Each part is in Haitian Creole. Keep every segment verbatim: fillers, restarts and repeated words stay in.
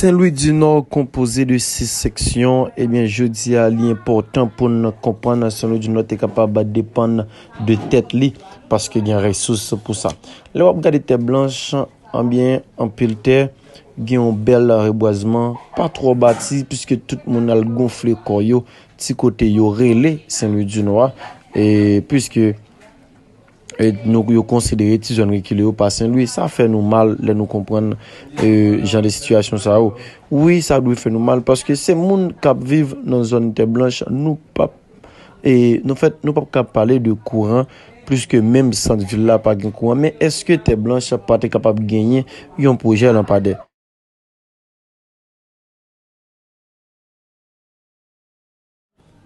Sen Lwi di Nò konpoze de sis seksyon. Ebyen, jodi a, li enpòtan pou n konprann Sen Lwi di Nò te kapab depann de tèt li, paske gen resous pou sa. Lè w ap gade tè blanch, ebyen, anpil tè, gen yon bèl rebwazman, pa twò bati, piske tout moun al gonfle kò yo, ti kote yo rele Sen Lwi di Nò a, e piske e nou, yo konsidere ti zòn rekile yo pa Sen Lwi. Sa fè nou mal lè nou konprann, e, jan de sitiyasyon sa yo. Wi, sa dwe fè nou mal, paske se moun k ap viv nan zòn tè blanch, nou p ap, e, nou fèt, nou p ap ka pale de kouran, pliske menm sant vil la pa gen kouran. Men èske tè blanch pa te kapab genyen yon pwojè lanpadè?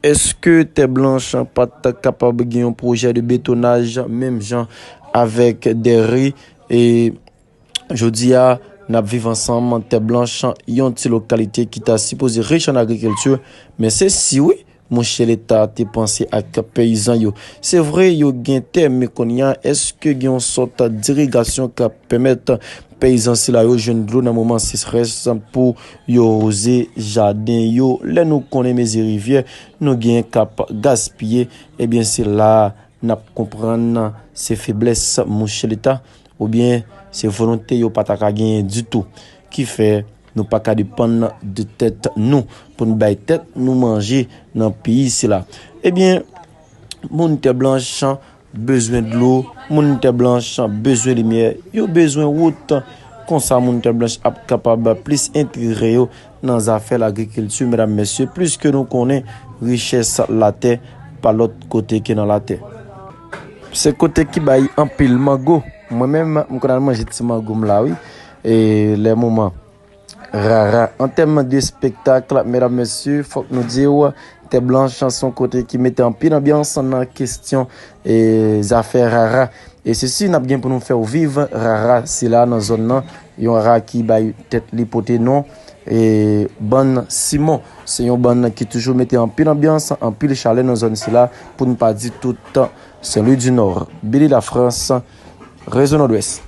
Èske tè blanch pa t kapab gen yon pwojè de betonaj menm jan avèk Dèri? E jodi a, n ap viv ansanm, tè blanch, yon ti lokalite ki ta sipoze rich an agrikilti, men se si wi, monchè Leta te panse ak peyizan yo. Se vre, yo gen tè, men kounye a, èske gen yon sòt dirigasyon k ap pèmèt peyizan sila yo jwenn dlo nan moman sechrès pou yo woze jaden yo? Lè nou konnen mezi rivyè, nou gen k ap gaspiye, ebyen, se la a n ap konprann se feblès monchè Leta, oubyen se volonte yo pa ta ka genyen ditou, ki fè nou pa ka depann de tèt nou pou n bay tèt nou manje nan peyi sila. Ebyen, moun tè blanch bezwen dlo, moun tè blanch bezwen limyè, yo bezwen wout. Konsa, moun tè blanch ap kapab plis entegre yo nan zafè lagrikilti, medam, mesye, pliske nou konnen richès latè pa lòt kote ke nan latè. Se kote ki bay anpil mango. Mwen menm, m konn al manje ti mango m la, wi. E lè moman rara. An tèm de espektak, medam, mesye, fòk nou di w, tè blanch se yon kote ki mete anpil anbyans nan kesyon, e, zafè rara. E se si n ap gen pou nou fè w viv rara sila nan zòn nan, yon rara ki bay tèt li pote non, e, bann Simon. Se yon bann ki toujou mete anpil anbyans, anpil chalè nan zòn sila, pou n pa di tout Sen Lwi di Nò. Billy Lafrans, Rezo Nòdwès.